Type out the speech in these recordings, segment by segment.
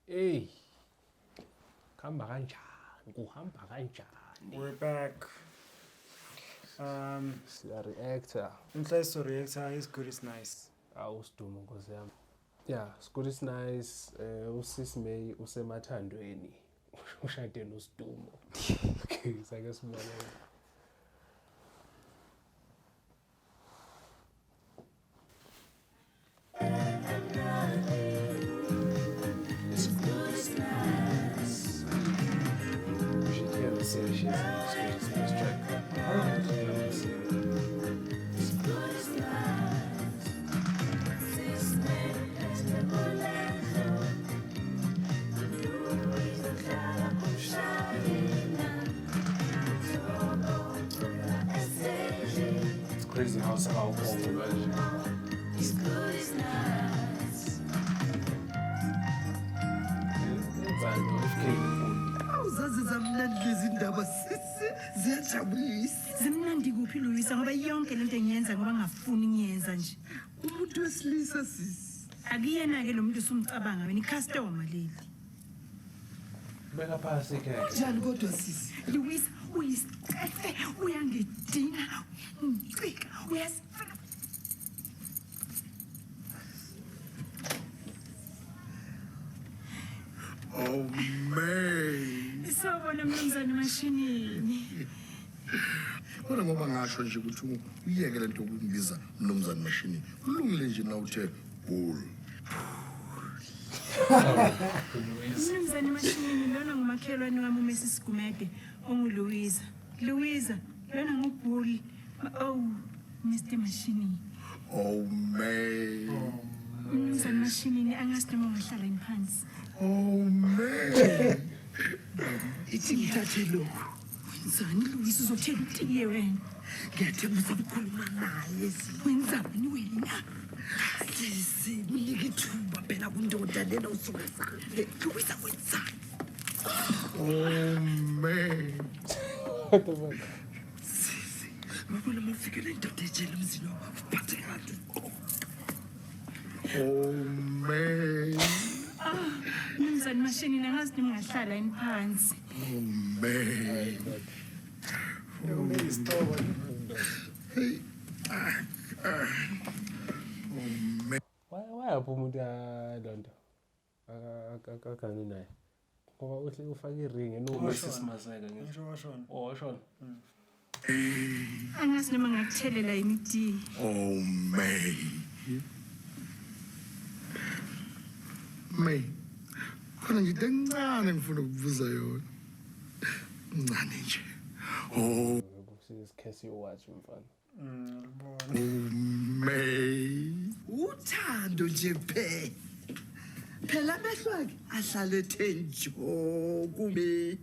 Ey. Kuhamba kanjani? Kuhamba kanjani? We're back. Siya reactor. Namhlanje so reactor is good is nice. Awu sidumo nkosi yami. Yeah, it's good is nice. Usisi May usemathandweni. Ushade noSidumo. Okay, sake sibone. It's good is nice. You should hear the say she's in this good is nice track. Let me see. It's crazy how singawubonga kanje. Enzani FK mfundi? Awuzazi zamnandi lezi ndaba sisi ziyajabulisa. Zimnandi kuphi Louisa ngoba yonke lento engiyenza ngoba ngafuni ngiyenza nje. Umuntu wesilisa sisi. Akuyena ke lo muntu usumcabanga wena icustomer leli. Beka phasi ke. Njani kodwa sisi? Louisa uyisicefe uyangidina uyangicika uyasifuna. Oh man. Sawubona mnumzane Mashinini. Kodwa ngoba ngasho nje ukuthi uyeke lento yokungibiza mnumzane Mashinini. Kulungile nje na uthe bull. Mnumzane Mashinini lona ngumakhelwane wami uMrs Gumede onguLouisa. Louisa lona nguBull. Oh Mr Mashinini. Oh man. Mnumzane Mashinini angazi noma ungahlala yini phansi. Oh man. Ithi ngithathe lokhu. Wenzani Louisa uzothela utiye wena? Ngiyathembisa ukukhuluma naye sisi. Wenzani wena? Sisi, mnike ithuba phela kundoda lena usuke sale. Louisa wenzani? Oh man. What the fuck? Sisi, ngibona uma ufike le ndoda ejele emzini wakho uphathe kahle. Oh man. Mnumzane Mashinini angazi noma ungahlala yini phansi. Oh man. Hey. Oh man. Wayaphi umuntu lonto? Akagani naye. Ngoba uhle ufake iring eno-Mrs Maseka ngithi. Ngisho washona. Oh, washona. Angazi noma ngakuthelela yini itiye. Oh man. May. Khona nje into encane ngifuna ukubuza yona. Ncane nje. Oh This Casio watch mfana. Ngibona. May. Uthando nje phela. Phela amehlo akhe ahlale ethe njo kube.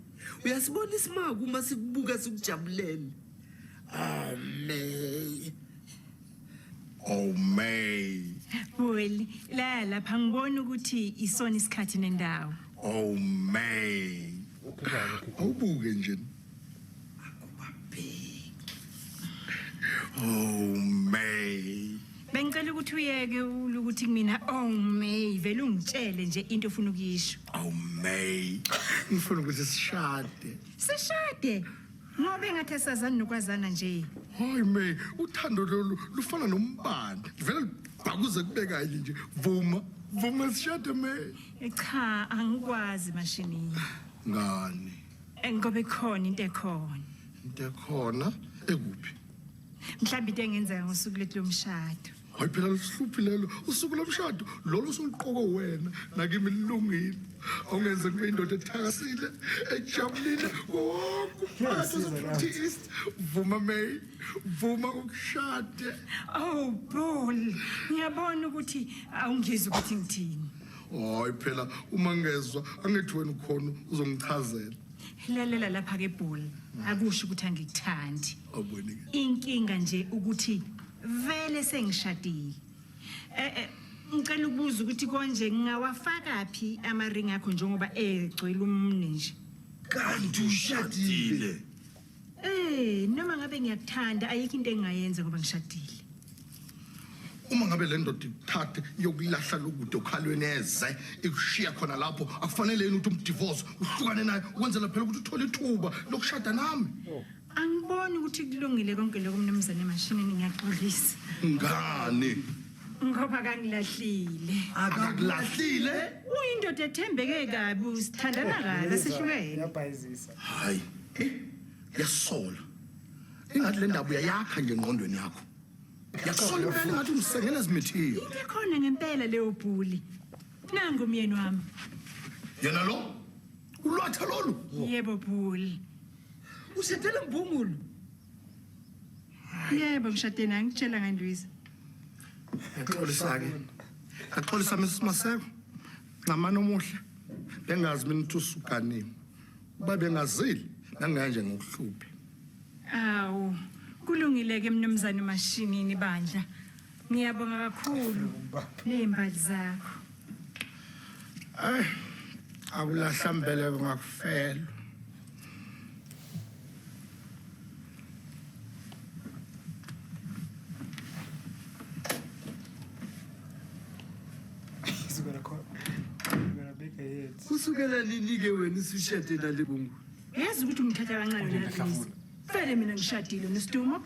Uyasibona isimanga uma sikubuka sikujabulele. Amen. Oh May. Bull, la lapha ngibona ukuthi isona isikhathi nendawo. Oh May. Awubuke nje. Akubabheki. Oh May. Bengicela ukuthi uyeke ukuthi kumina oh May vele ungitshele nje into ofuna ukuyisho. Oh May. Ngifuna ukuthi sishade. Sishade. Ngoba engathi asazani nokwazana nje. Hayi May, uthando lolu lufana nombane. Vele bhakuze kube kanye nje. Vuma, vuma sishade May. Cha, angikwazi Mashinini. Ngani? Ngoba ikhona into ekhona. Into ekhona ekuphi? Mhlawumbe into engenzeka ngosuku lethu lomshado. Hayi phela luhluphi lelo usuku lomshado lolo soluqoko wena nakimi lilungile. Awungenze kube indoda ethakasile ejabulile wonke umphakathi waseFruit East. Vuma May, vuma ukushade. Oh Bull, ngiyabona ukuthi awungizwa ukuthi ngithini. Hayi phela uma ngezwa angithi wena ukhona uzongichazela. Lalela lapha ke Bull, akusho ukuthi angikuthandi. Awuboni ke. Inkinga nje ukuthi vele sengishadile. Ngicela ukubuza ukuthi konje ngingawafaka phi amaring akho njengoba egcwele umne nje. Kanti ushadile. Noma ngabe ngiyakuthanda ayikho into engingayenza ngoba ngishadile. Uma ngabe le ndoda ikuthathe iyokulahla lokude okhalweni eze ikushiya khona lapho, akufanele yini ukuthi umdivorce uhlukane naye ukwenzela phela ukuthi uthole ithuba lokushada nami? Angiboni ukuthi kulungile konke lokho mnumzane Mashinini, ngiyaxolisa. Ngani? Ngoba kangilahlile. Akakulahlile? Uyindoda ethembeke kabi, usithandana kabi, asihlukene. Uyabhayizisa. Hayi, yasola. Ingathi le ndaba uyayakha nje engqondweni yakho. Yasola impela, ingathi ungisengela ezimithiyo. Into ekhona ngempela leyo bhuli. Nangu umyeni wami. Yena lo ulwatha lolu. Yebo bhuli. Ushadele mbungulu. Yebo ngishade naye, ngitshela ngandwiza. Ngiyaxolisa-ke. Ngiyaxolisa Mrs Maseko. Ncamane omuhle. Bengazi mina ukuthi usuganiwe. Uba bengazile, ngangingaye nje ngokuhluphe. Awu, kulungile ke mnumzane Mashinini bandla. Ngiyabonga kakhulu nezimbali zakho. Ay, akulahla mbeleko ngakufelwa. He's gonna call. He's gonna make a hit. Kusukela nini-ke wena usushade nale mbungulu? Yazi ukuthi ungithatha kancane wena Luisa. Vele mina ngishadile noSidumo.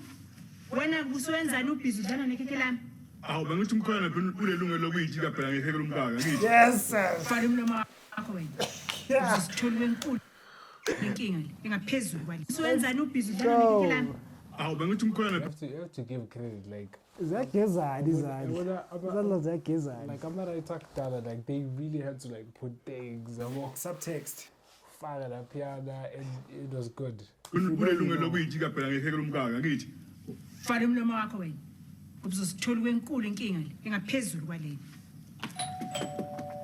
Wena kusuwenzani ubhizi udlala nekhekhe lami? Awu, bengithi umkhona phela unelungelo lokuyijika phela ngekhekhe lomkaka, ngithi. Yes, sir. Vala umlomo wakho wena. Uzosithola kwenkulu inkinga le engaphezulu kwale. Usuwenzani ubhizi udlala nekhekhe lami? Awu, bengithi umkhona You have to give credit, like Ziyagezana izandla. Yabona Izandla ziyagezana. Like ama-writer akudala, like they really had to like put things, yabo. Subtext. Faka laphiyana, and it was good. Unelungelo lokuyijika phela ngekhekhe lomkaka, ngithi. Vala umlomo wakho wena. Uzosithola kwenkulu inkinga le engaphezulu kwalena.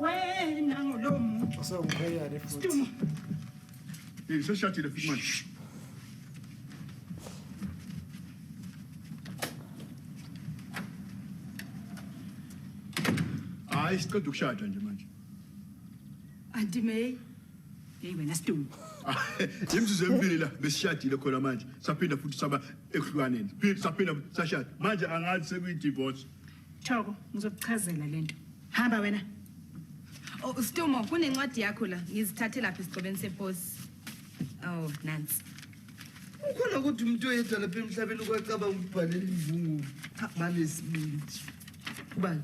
Wena ngolo muntu. Usewumkhwenyane futhi. Sidumo. Eh, seshadile futhi manje. Hayi, siqeda ukushada nje manje. Auntie May. Hey wena Sidumo. Imizuzu emibili la besishadile khona manje. Saphinda futhi saba ekuhlukaneni. Phinde saphinda futhi sashada. Manje angazi sekuyi-divorce. Thoko, ngizokuchazela lento. Hamba wena. Oh, Stumo, kunencwadi yakho la. Ngizithathe lapha esigcobeni seposi. Oh, nansi. Ukhona kodwa umuntu oyedwa lapha emhlabeni okwacabanga ukubhalela imbungulu. Cha, banesibindi. Ubani?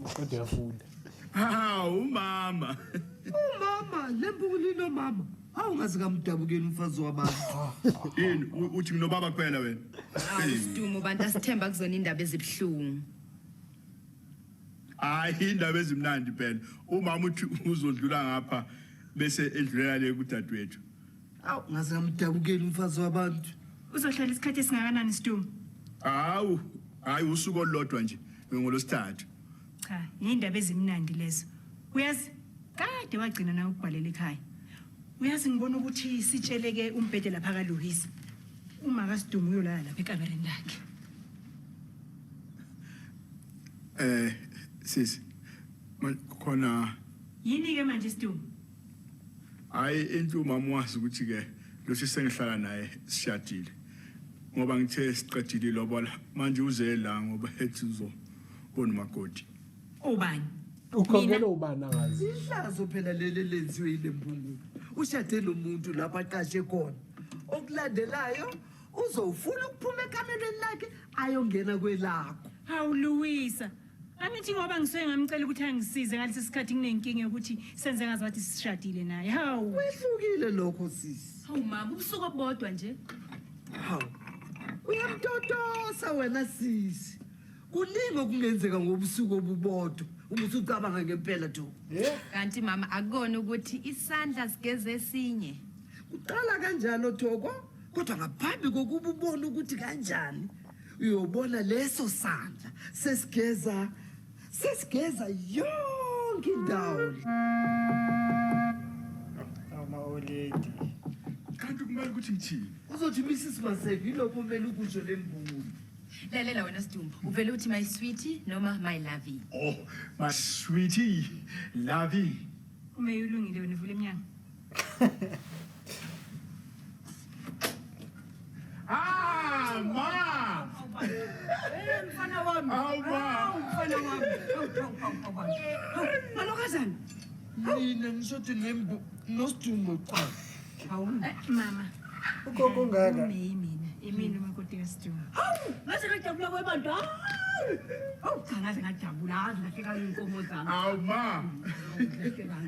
Kodwa uyafunda. Hawu umama. Umama, le mbungulu inomama. Awungaze kamdabukeli umfazi wabantu. Yini uthi nginobaba kuphela wena? Awu Stumo, bantu asithemba kuzona indaba ezibuhlungu. Hayi, indaba ezimnandi phela. Umama uthi uzodlula ngapha bese edlulela le kudadewethu. Awu, ngaze ngamdabukeli umfazi wabantu. Uzohlala isikhathi esingakanani Sidumo? Hawu, hayi, usuku olulodwa nje ngolosithathu. Cha, indaba ezimnandi lezo. Uyazi, kade wagcina na ukubhalela ekhaya. Uyazi ngibona ukuthi sitsheleke umbhede lapha kaLuhisa. Uma kaSidumo uyolala lapha ekamereni lakhe. Sisi. Khona Yini ke manje Sidumo? Hayi, into umama wazi ukuthi ke lo sengihlala naye sishadile. Ngoba ngithe siqedile ilobola manje uze la ngoba ethi uzobona umakoti. Ubani? Ukhokhela ubani angazi? Ihlazo phela leli lenziwe yile mbungulu. Ushade lo muntu lapha aqashe khona. Okulandelayo uzofuna ukuphuma ekamereni lakhe ayongena kwelakho. Hawu Luisa. Angithi ngoba ngisuke ngamcela ukuthi angisize ngalesi sikhathi kunenkinga yokuthi senze ngazathi sishadile naye. Hawu. Kwehlukile lokho sisi. Hawu mama, ubusuku obodwa nje. Hawu. Uyamtotosa wena sisi. Kuningi okungenzeka ngobusuku obubodwa. Uma usucabanga ngempela do. Kanti mama akukona ukuthi isandla sigeze esinye. Kuqala kanjalo Thoko, kodwa ngaphambi kokuba ubone ukuthi kanjani, uyobona leso sandla sesigeza yonke indawo. Ama old lady. Kanti kumele ukuthi ngithini? Uzothi Mrs Maseko yilokho kumele ukusho lembungulu. Lalela wena Sidumbu, uvele uthi my sweetie noma my lovey. Oh, my sweetie, lovey. Uma ulungile wena uvula emnyango. Ah, ma. bantu. Eh mfana wami. Hawu ma. Hawu mfana wami. Hawu hawu hawu hawu. Hawu malokazana. Mina ngishode nembu noSidumo qha. Hawu mama. Ugogo ungaka. Umeyi mina. Imina umakoti kaSidumo. Hawu ngaze ngajabula kwebantu. Hawu. Hawu cha ngaze ngajabula azi lahleka inkomo zami. Hawu ma.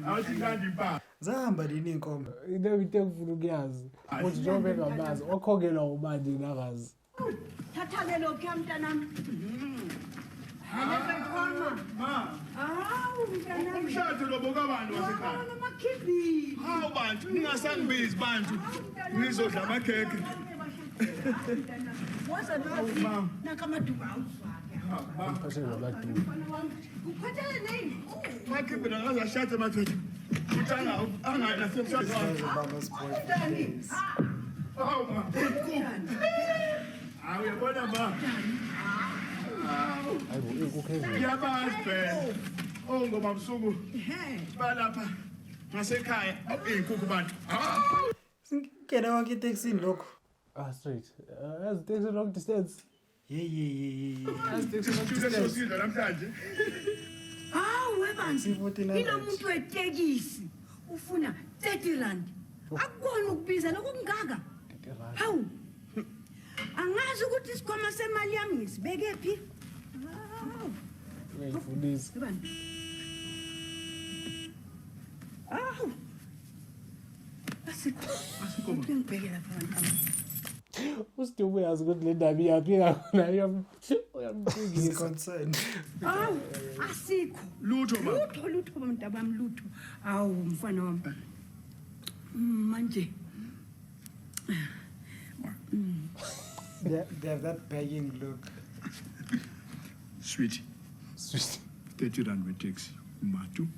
Awuthi kanti ba. Zahamba nini inkomo? Into engifuna ukuyazi ukuthi njengoba engamazi okhokhelwa ubani nakazi. Thatha-ke lokhuya mntanami. Hello, Ma. Hawu mntanami. Umshado lo bokabantu wasekhaya. Hawu namakhibhi. Hawu bantu ningasangibizi bantu. Nizodla amakhekhe. Woza nathi nakamaduku awuzwake. Ngiphathele namaduku. Mfana wami, uphathele nini? Makhibhi ngaze ashade madoda. Uthi angayi nasemshadweni. Mama's boyfriend. Hawu ma. Hawu uyabona ma. Hayibo inkukhu ezinye. Ngiyabazi phela. Oh ngoba msuku balapha ngasekhaya iy'nkukhu bantu. Hawu. Singena wonke etekisini lokho. Ah straight. As it takes a long distance. Hey hey hey hey. As it takes a long Shuthi distance. sosidla namhlanje. Hawu webantu. 1400. Ilo muntu wetekisi ufuna 30 rand. Akukona ukubiza lokungaka. Hawu. Angazi ukuthi isikhwama semali yami ngisibeke phi. Hawu. Uyayifundisa. Bantu. Hawu. Asikho. Asikho. Ngibheke lapha abantu. uSidumo uyazi ukuthi le ndaba iyaphi khona He's uyamphikisa. concerned. Hawu, asikho. Lutho ma. Lutho lutho mntabami lutho. Hawu mfana wami. Manje They have that begging look. Sweet. Sweet. 30 rand weteksi. Matu.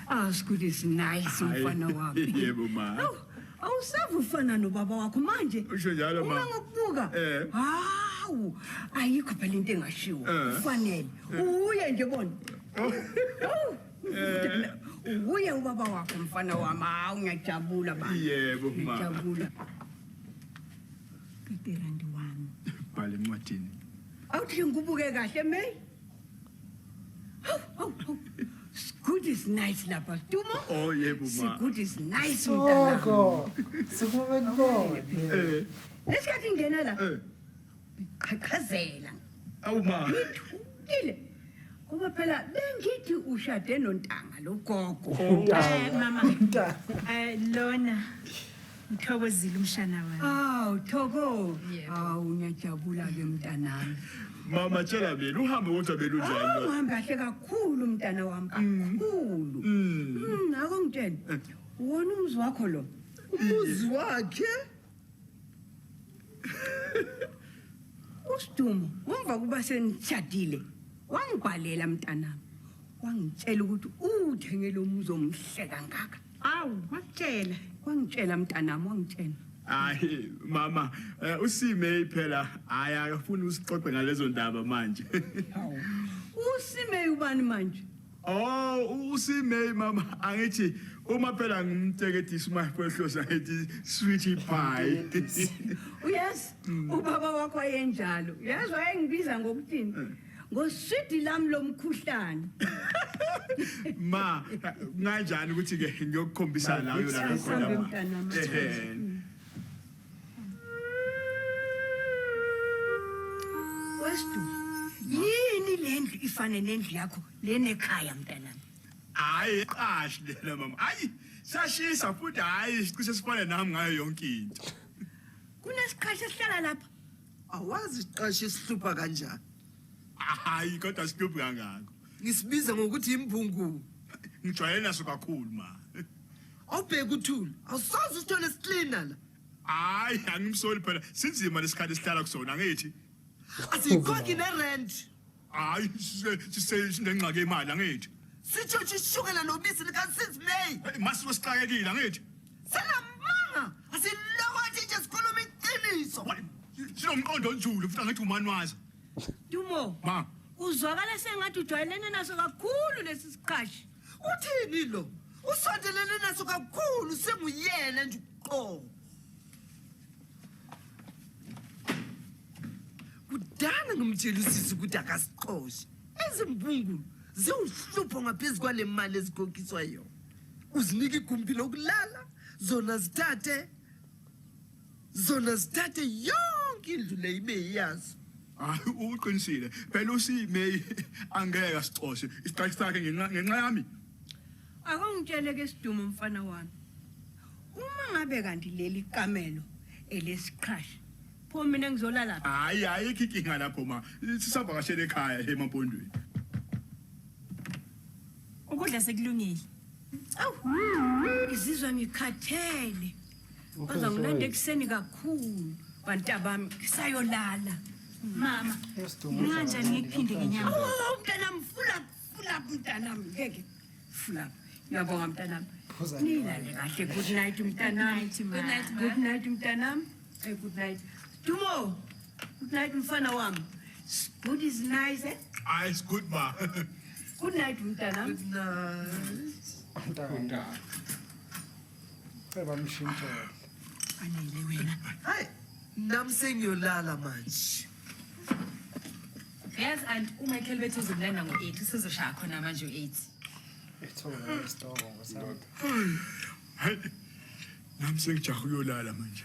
Ah, school is nice mfana wami. Yebo ma. Hawu, awusavu ufana nobaba wakho manje. Usho njalo ma. Uma ngokubuka. Eh. Hawu, ayikho phela into engashiwo. Eh. Ufanele. Uye nje bona. Hawu. Uye ubaba wakho mfana wami. Hawu ngiyajabula baba. Yebo ma. Ngiyajabula. 50 rand wami. Bhala encwadini. Awuthi ngikubuke kahle May. Hawu, hawu, hawu. Good is nice lapha. Dumo. Oh yebo ma. Good is nice mntanami. Soko. Sukume kubona. Eh. Lesikhathi ngena la. Eh. Qhaqhazela. Awu ma. Ngithukile. Ngoba phela bengithi ushade nontanga lo gogo. Mama. Lona ngithokozile umshana wami. Awu Thoko. Yebo. Awu ngiyajabula ke mntanami. Mama tshela mina uhambe kodwa belunjani Awu lo? uhamba kahle kakhulu mntana wami kakhulu. Ake ngitshele. Wona umuzi wakho lo. Umuzi wakhe uSidumo umva kuba senishadile wangibhalela mntanami. Wangitshela ukuthi uthengele umuzi omuhle kangaka. Awu, wakutshela. Wangitshela mntanami wangitshela. Hayi mama, usime phela hayi akafuni usixoxe ngalezo ndaba manje. Usime ubani manje? Oh, usime mama, angithi uma phela ngimteketisa uma kwehlosa ngithi sweetie pie. Uyazi ubaba wakho wayenjalo. Uyazi wayengibiza ngokuthini? Ngoswidi lami lomkhuhlane. Ma, kanjani ukuthi ke ngiyokukhombisa la uyolala khona Asambe ma. mntanami. Ehhe. Westu, yini lendlu ifane nendlu yakho lenekhaya mntanami? Hayi qashi lena mama. Hayi sashisa futhi hayi sicishe sifane nami ngayo yonke into. Kunesiqhashi esihlala lapha. Awazi isiqashi esihlupha kanjani. Hayi kodwa sihluphi kangako. Ngisibiza ngokuthi imphungu. Ngijwayele naso kakhulu ma. Awubheke uthuli, awusoze usithole siklina la. Hayi angimsoli phela sinzima lesikhathi esihlala kusona angithi. Asiyikhokhi nerent. Hayi sinengxaki yemali angithi. Sitsho ishukela nobisi likaSis May. Mase sixakekile angithi. Sinamanga, asilokothi nje sikhuluma iqiniso. Sinomqondo onzulu futhi angithi umanwaza. Dumo. Ma, Uzwakala sengathi ujwayelene naso kakhulu lesi siqhashi. Uthini lo? Usondelene naso kakhulu senguyena nje uqobo. Kudala ngimtshela usisi ukuthi akasixoshe. Ezimbungulu ziwuhlupho ngaphezu kwale mali ezikhokhiswa yona. Uzinika igumbi lokulala, zona zithathe yonke indlu le ibe yazo. Hayi uqinisile. Phela uSimei angeke asixoshe. Isiqashi sakhe ngenxa yami. Akungitshele ke Sidumo mfana wami. Uma ngabe kanti leli kamelo elesiqhashi, pho mina ngizolala phi? Hayi ayikho inkinga lapho ma. Sisavakashele ekhaya emampondweni. Ukudla sekulungile. Awu, ngizizwa ngikhathele. Bazangilanda ekuseni kakhulu. Bantabami ngisayolala. Mama, Sidumo udla kanjani kamnandi ngikuphinde namhlanje. ngenyama? Oh, mntanami fula mntanami ngeke. Fula. Ngiyabonga mntanami. Phuza Nilale kahle. Good night mntanami. Good night, ma. Good night mntanami. Hey, good night. Dumo. Good night mfana wami. Good is nice eh? Hayi it's good ma. Good night mntanami. Good night. Mntaka. Ceba mshintshele. Anele wena. Hayi, nami sengiyolala manje. Yazi anti uMichael bethu uzomlanda ngo-8 usezoshaya khona manje u-8. Ethola isitoko ngosami. Hayi nami sengijaha ukuyolala manje.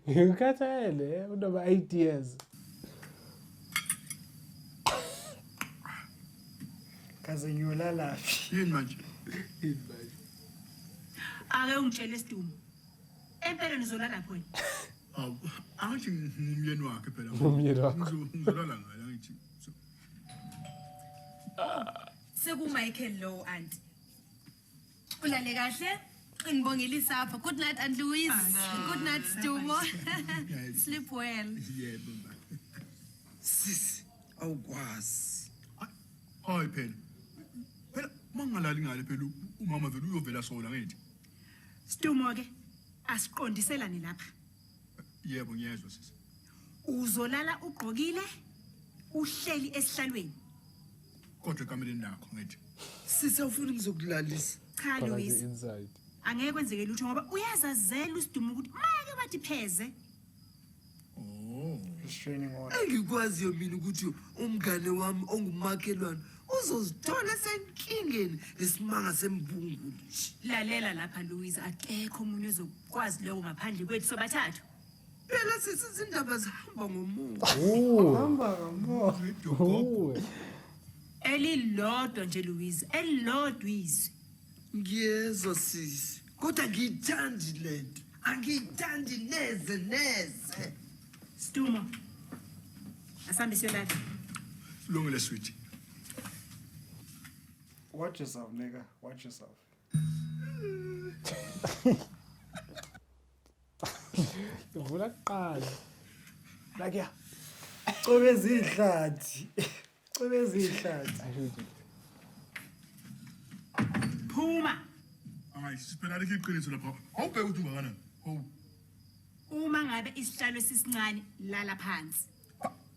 Ukhathele unama ideas. Kaze ngiyolala phi? Yini manje? Ake ungitshele Sidumo. Empela nizolala phi wena? Awu, angithi ngumyeni wakhe phela. Ngumyeni wakho. Ngizolala ngale angithi. SekuMichael lowo anti. Ulale kahle? Ngibongile isapha. Good night Aunt Louise. Good night Sidumo. Sleep well. Yebo ma. Sisi, awukwazi. Hayi phela. Phela mangalali ngale phela umama vele uyovela sola ngithi. Sidumo ke asiqondiselane lapha. Yebo ngiyezwa sisi. Uzolala ugqokile uhleli esihlalweni. Kodwa ekameleni lakho ngithi. Sisi awufuni ngizokulalisa. Cha Phakathi Louise, inside. angeke kwenzeke lutho ngoba uyazazela uSidumo ukuthi make bathi pheze. Oh. Restraining order. Engikwaziyo mina ukuthi umngane wami ongumakhelwane uzozithola senkingeni lesimanga sembungulu nje. Lalela lapha Louise, akekho umuntu ozokwazi lokho ngaphandle kwethu sobathathu. Phela sisi izindaba zihamba ngomumo. Hamba kamoya. Uwe. Elilodwa nje Louise, elilodwa izwi. Ngiyezwa sisi, kodwa angiyithandi lento. Angiyithandi neze neze. Sidumo. Asambe siyolala. Lungile sweetie. Watch yourself, nigga. Watch yourself. Ivula kuqala. Like yeah. Cobeza ihlathi. Cobeza ihlathi. Asho Phuma. Hayi phela alikho iqiniso lapha. Awubheke ukuthi ungakanani. Hawu. Uma ngabe isihlalo sisincane lala phansi.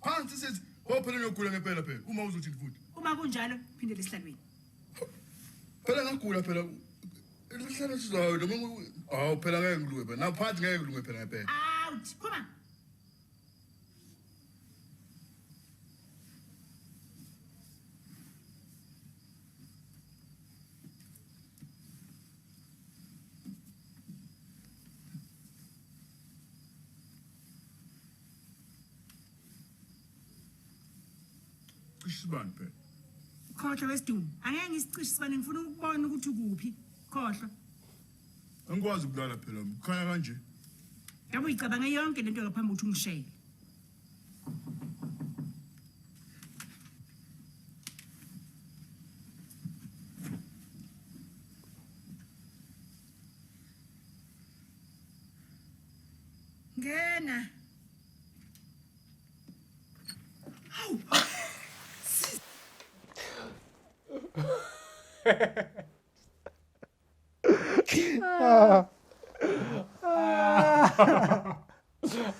Phansi sithi, oh phela ngiyogula ngempela phela. Uma uzothi futhi. Uma kunjalo phindele esihlalweni. Phela ngagula phela. Isihlalo sizayo noma hawu phela ngeke ngilunge phela. Naphansi ngeke ngilunge phela ngempela. Out. Phuma. Cishe isibani phela. Khohlwa wesidumo. Angeke ngisicishe isibani ngifuna ukubona ukuthi ukuphi. Khohlwa. Angikwazi ukulala phela. Kukhanya kanje. Ngabe uyicabange yonke lento ngaphambi kokuthi ungishele. Ngena.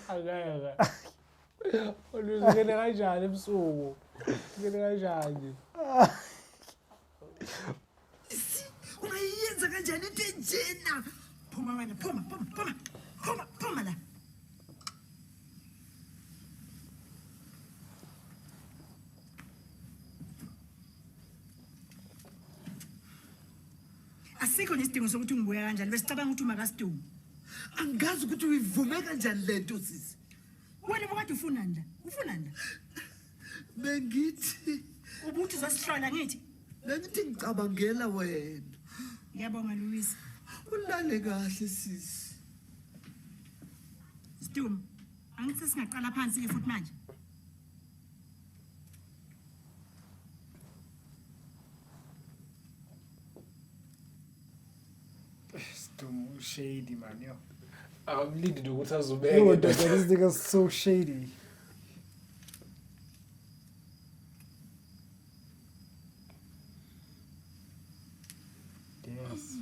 Angeke. Oluze ngene kanjani ebusuku? Ngene kanjani? Sisi, ungayenza kanjani into enjena? Phuma wena, phuma, phuma, phuma. Phuma, phuma la. Asikho nesidingo sokuthi ungibuye kanjani, besicabanga ukuthi umakasidumo. Angazi ukuthi uyivume kanjani le nto sisi. Wena ubukade ufunani la? Ufunani la? Bengithi ubuthi uzosihlola ngithi. Bengithi ngicabangela wena. Ngiyabonga Louise. Ulale kahle sisi. Sidumo, angithi singaqala phansi ke futhi manje. Sidumo shady man, yo. Akamlindi ukuthi azubeke. Yo, this nigga is so shady. Yes.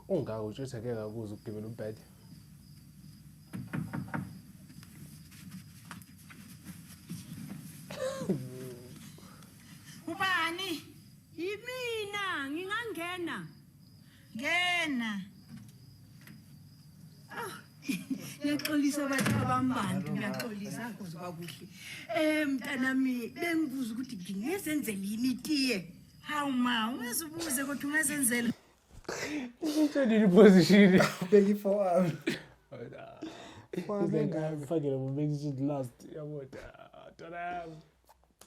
Ungaka utsho ukuthi angeke akuze ukugibela umbhede. Ubani? Yimina, ngingangena. Ngena. Ah, ngiyaxolisa abantu abambantu, ngiyaxolisa kuzoba kuhle. Mntanami, bengibuza ukuthi ngingezenzela yini itiye. Hawu ma, ungazubuze kodwa ungazenzela. Ngitshela position. Beki forearm. Mfakele bo make it last. Yabo da.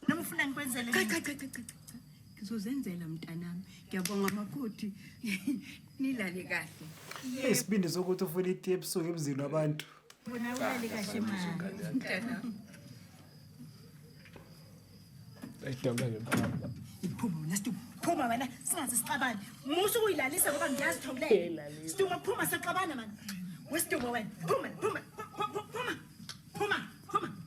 Noma ufuna ngikwenzele? Cha cha cha cha cha. Ngizozenzela mntanami. Ngiyabonga makoti. Nilale kahle. Isibindi sokuthi ufuna itiye ebusuku emzini wabantu. Wena ulale kahle ma. Mntanami. Ayidabula ngempama. Phuma wena Sidumo. Phuma wena singaze sixabane. Musu ukuyilalisa ngoba ngiyazithokulela. Sidumo phuma sixabana man. Wesidumo wena. Phuma phuma phuma phuma phuma. Phuma.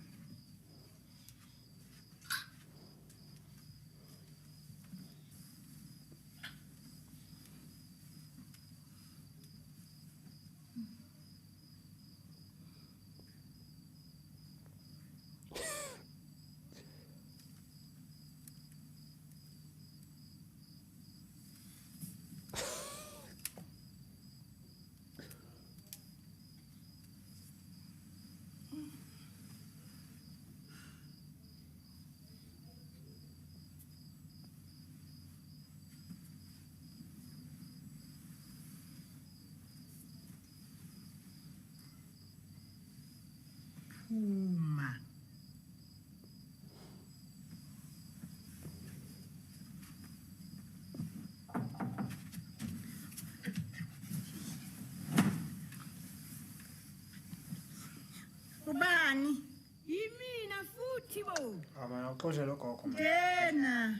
Ubani? Yimina futhi bo. Ama uxoshe lo gogo. Ngena.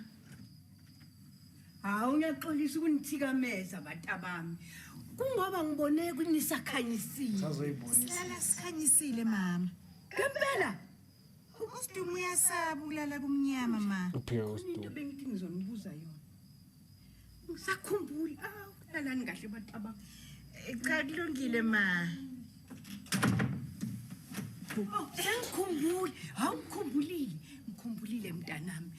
Hawu ngiyaxolisa ukunithikameza bantabami. Kungoba ngibone kunisakhanyisile. Sazoyibonisa. Silala sikhanyisile mama. Ngempela. Usidumo uyasaba ukulala kumnyama ma. Uphika Into usidumo. bengithi ngizonibuza yona. Ngisakhumbula. Ah, lalani kahle bantabami. Cha kulungile ma. Oh, sengikhumbule. Hawu ngikhumbulile. Ngikhumbulile mntanami.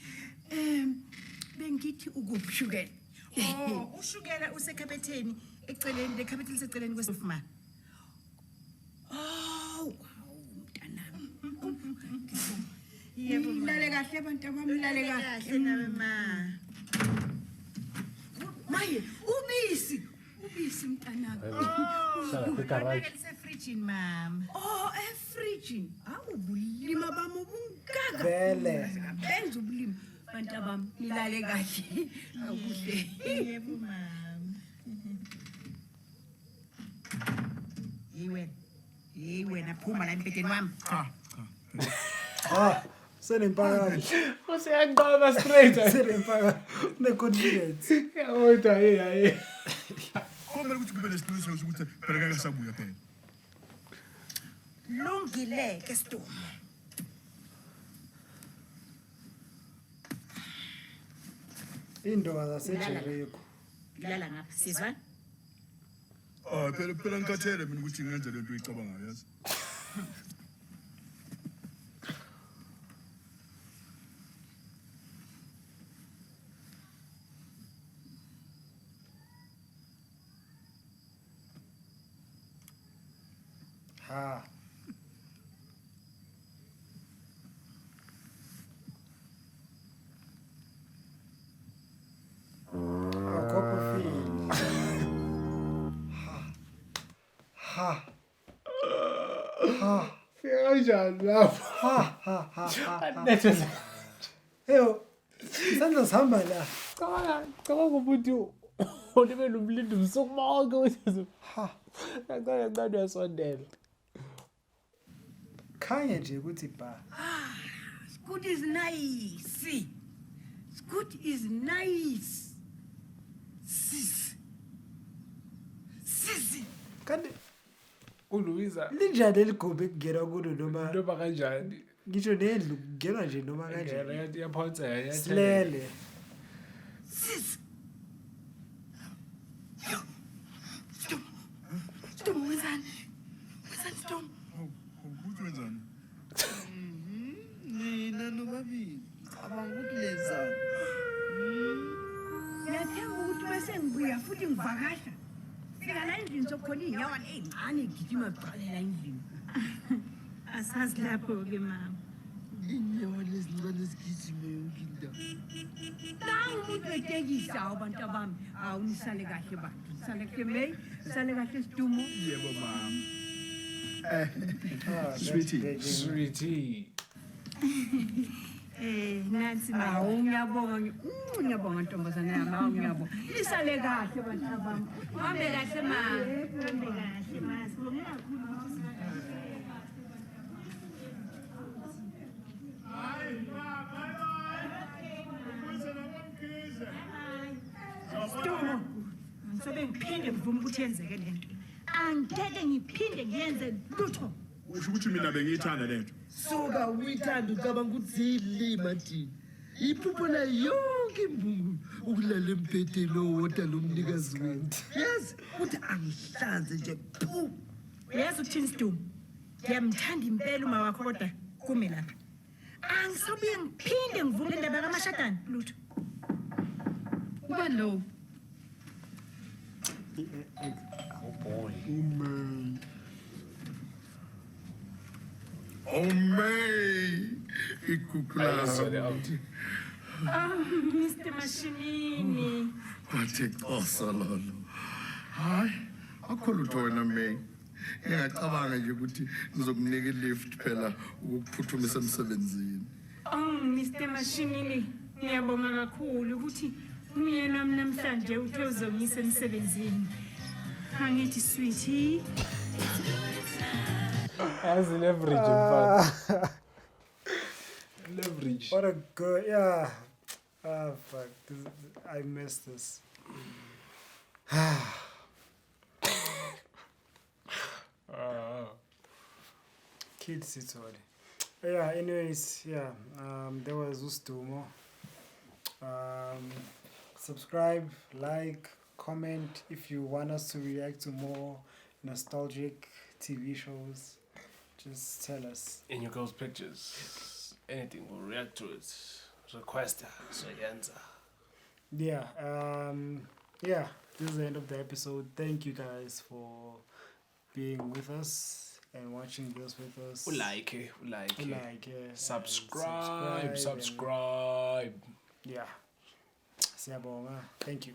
Bengithi ukubushukela. Oh, ushukela usekhabetheni eceleni lekhabethe liseceleni kwesofa ma. Oh, hawu mntanami. Yebo ma. Nilale kahle bantabami, nilale kahle. Nawe ma. Maye, ubisi. Ubisi mntanami. Hlala kwigarage. Lisefrijini mama. Oh, efrijini. Hawu bulima bami obungaka. Vele. Benza ubulima. Bantabami, nilale kahle. Akuhle. Yebo mama. Hey wena. Hey wena phuma la embhedeni wami. Cha cha. Ah, senempakamo. Useyanqaba straight. Senempakamo. Une confidence. Yabo hayi hayi. Kumele ukuthi kube nesiqiniseko sokuthi phela ngeke sabuya phela. Lungile ke Sidumo. Indonga zaseJericho. Lala ngapha sizwana? Ah, phela phela ngikhathele mina ukuthi ngenze lento oyicabangayo yazi. Ha. Ha. Ha. Fika kanjani lapho? Ha ha ha ha. Nethezeka. Eyo. Isandla sihamba la. Cabanga, cabanga ukuthi ulibele umlindi ubusuku bonke uthi Ha. kancane kancane uyasondela. Khanye nje ukuthi ba. Scoot is nice. Scoot is nice. Sis. Sisi. Kanti uLuisa linjani eligumbi kungena kulo noma noma kanjani? Ngisho nendlu kungena nje noma kanjani. Ngena iyaphonseka iyatheleka. Silele. Sis. Sidumo. Sidumo wenzani? Wenzani Sidumo? Ukuthi wenzani? Nina nobabili cabanga ukuthi lenzani. Ngiyathemba ukuthi bese ngibuya futhi ngivakasha. Fika la endlini sokukhona iy'nyawana ey'ncane gijima ziqalela endlini. Asazi lapho-ke mama. Iy'nyawana ezincane zigijima yonke indawo. Nangu umuntu wetekisi awu bantu bami. Awu nisale kahle bantu. Nisale kahle May, nisale kahle Sidumo. Yebo mama. Ah, Sweetie. Sweetie. Nansi mama. Awu ngiyabonga. Ngiyabonga ntombazana yami. Awu ngiyabonga. Nisale kahle bantu bami. Uhambe kahle ma. Uhambe kahle ma. Sibonge kakhulu ukuthi Sidumo. Ngisobe ngiphinde ngivume ukuthi yenzeke le nto. Angeke ngiphinde ngiyenze lutho. Usho ukuthi mina bengiyithanda lento. Suka uyithanda ucabanga ukuthi siyilima thina. Iphupho layo yonke imbungulu ukulala embhedeni owodwa nomnikazi wethu. Yazi ukuthi angihlanze nje phu. Uyazi ukuthini Sidumo? Ngiyamthanda impela uma wakho kodwa kume lapha. Angisabuye ngiphinde ngivume le ndaba kamashadana lutho. Uba lo. Oh boy. Oh May, igugu Ayizwele lami. out. Oh, Mr. Mashinini. Wathi xhosa lolo. Hayi, akho lutho wena May. Ngiyacabanga nje ukuthi ngizokunika i-lift phela ukuphuthumisa emsebenzini. Oh, Mr. Mashinini, ngiyabonga kakhulu ukuthi umyeni wami namhlanje uthe uzongisa emsebenzini. Angithi sweetie. Yazi leverage mfana. Leverage. What a good, yeah. Ah, fuck. I missed this. Kid Sithole. Yeah, anyways, yeah. There was uSdumo. Subscribe, like, comment if you want us to react to more nostalgic TV shows. Just tell us. In your girl's pictures. Anything, we'll react to it. Request her. So yenza. Yeah. Yeah, this is the end of the episode. Thank you guys for being with us and watching this with us. Ulike, ulike. Like, yeah, and Subscribe, and subscribe. Yeah. Siyabonga. Thank you.